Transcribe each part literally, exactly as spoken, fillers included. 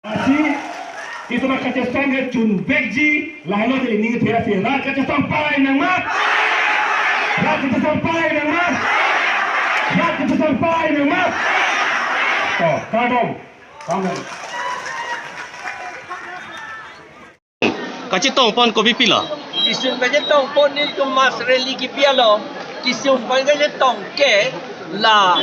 Lasi itum kachesong ke chunvekji, lahelo jeli ning thera si rat kachesong pei nangma. Rat kachesong pei nangma. Rat kachesong pei nangma. To, kardom. Amen. Kachetongpon kopi pilo? Kesung kachetongpon nelitum mass rally kipi alo. Kesung pen kachetong ke la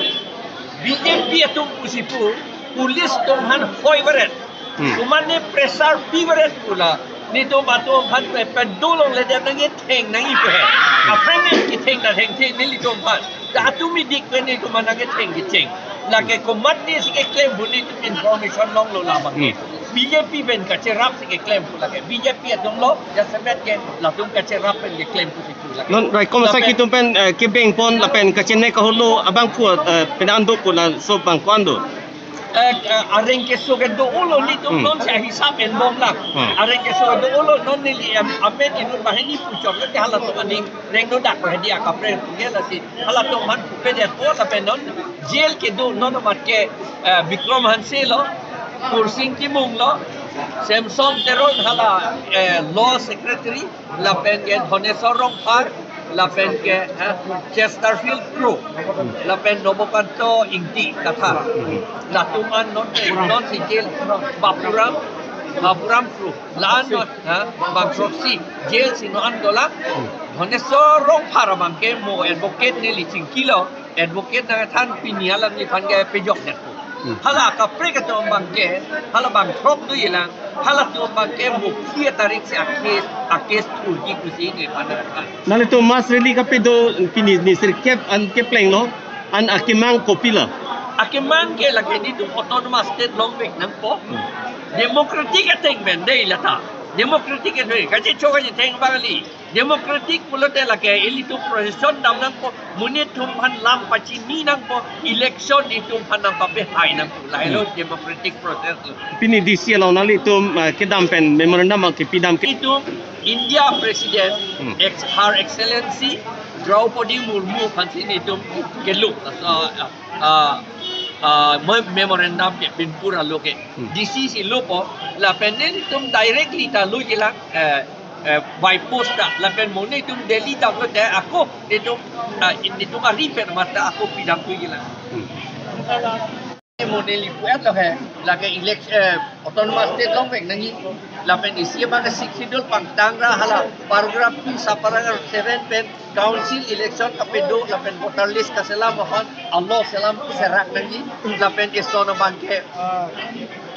B J P atum pusi pu, police atum aphan hoi varet. Hmm. Komatne pressure pi varet pu la. Nelitum atum aphan pe, pe dolong le dia nangketheng nangji pu he. Aphrang ne ketheng ta thengthe nelitum aphan. Ta atum idik pen nelitum aphan nangketheng kecheng. Lake komatne si keklem pu nelitum information longlo labang ke. Hmm. B J P pen kacherap si keklem pu lake. B J P atum lo, jasemet ke latum kacherap pen keklem pusi pu lake. Non raikom asai lapen kitum pen, eh, kebengpon lapen kachene kaholo abangphu, eh, penang do pu laso abang ko-an do? Eh, eh, areng keso kedo-olo nelitum, hmm, non si ahisap enbom lang. Hmm. Areng keso kedo-olo non neli, em, amen inut banghini puchot lo ke halatum aning rengdodak pu hedi akaprek pu ke lasi halatum aphan pupe detpo lapen non jail kedo non amat ke, eh, Bikram Hanse lo, Kursing Timung lo, Samson Teron hala, eh, law secretary, lapen ke Dhaneswar Rongphar, lapen ke, eh, Chesterfield Kro, lapen Nobokanto Ingti Kathar. Latum an non ke non si jail Bapuram, Bapuram Kro. La-an non, ha, bang proxy, jail si non an dolang. Hmm. Dhaneswar Rongphar abang ke mo advocate neli chingkilo, advocate nangthan pini alam neliphan ke pejok det. Hmm. Hala kaprek atum abang ke, hala bang throk doji lang, halatum abang ke mo kri tarik si a-case, a-case thurji pusi neliphan nangthan. Nanglitum mass rally kape do pini ni sirkep an keplenglo, an akemang kopilo? Akemang ke lake nelitum autonomous state longvek nangpo. Hmm. Democratic ateng pen dei lata. Democratic ateng, kachechok kachetheng abang kali. Democratic pulote lake ilitum procession dam nangpo, monit atum aphan lam pachini nangpo, election itum aphan nangpapehai nangpo. Lahelo, hmm, democratic process lo. Pini D C along nanglitum, eh, kedam pen memorandum kepidam ke? Itum India President, hmm, ex-, Her Excellency Draupadi Murmu aphansi nelitum kelo. Laso, ah, ah, ah, me-, memorandum ke Binpur alo ke. Hmm. D C si lopo, lapen nelitum directly ta loji lang, eh, eh, by post ta, lapen mo nelitum Delhi ta pulote ako nelitum, ah, nelitum ari pen mata ako pidam thuji lang. Hmm. Mo neli pu-et lo he, lake elect-, eh, autonomous state longvek nangji, lapen isi abang ke Sixth Schedule pangtang ra hala paragraph two sub paragraph seven pen council election kapedo lapen voter list kaselam aphan a-law selam serak nangji, lapen eson abang ke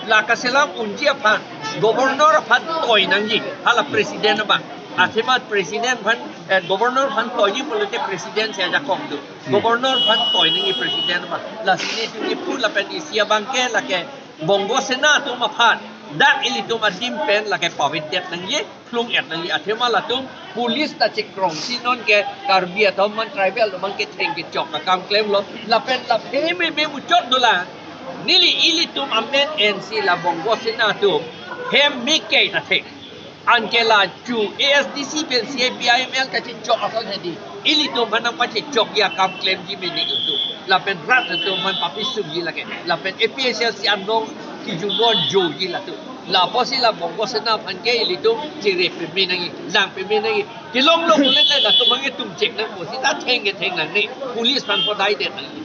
la kaselam unji aphan governor aphan toi nangji, hala president abang. Athema president aphan, eh, governor aphan toiji pulote president si ajakong do. Hmm. Governor aphan toi nangji president aphan. Lasi nelitum kipu lapen isi abang ke lake Bongo Sena atum aphan dak ilitum adim pen lake pavedetdet nangji, klung-et nangji. Athema latum police ta chekrongsi non ke Karbi atum aphan, tribal atum aphan ketheng kechok akam klemlo. Lapen la phe meme muchot dolang. Neli ilitum amen ensi la Bongo Sena atum hem mekei ta thek. Anke la chu A S D C pen C I P I M L kachechok ason hedi. Ilitum aphan nangpachechokji akam klemji mene itum. Lapen rat atum aphan papisumji lake. Lapen A P H L C anong kijumon joji latum. Lapusi la Bongo Sena aphan ke ilitum chere peme nangji, lang peme nangji. Kelonglo pulote latum ange tum chek nangpo, sita thengketheng nangne. Police aphan podaidet nangji.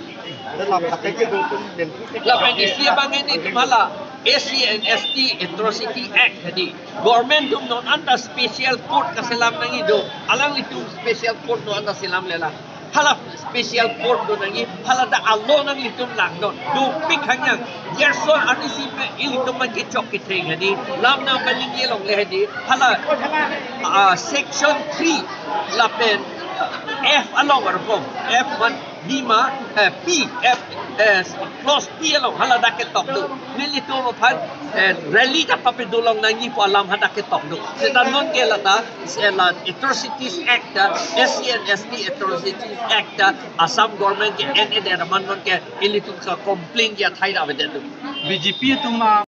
Lapen isi abang ke nelitum hala S C and S T Atrocity Act hedi. Government atum non anta special court kaselam nangji do. Alanglitum special court non anta selamle lang. Hala special court do nangji, hala ta a-law nanglitum langnon. Dopik hangyang. Gerson arnisi me ilitum aphan kechok ketheng hedi. Lam nangpaningje longle hedi. Hala, ah, section three lapen F along arkom. F aphan bima, eh, P, F, eh, clause three along hala dak ketok do. Nelitum aphan, eh, rally ta papedo longnangji pu alam hadak ketok do. Seta non ke lata, eh, la Atrocities Act, eh, S C and S T Atrocities Act, eh, Assam government ke en-edet amat non ke ilitum ka complain ke athai ta avedet do. B J P atum a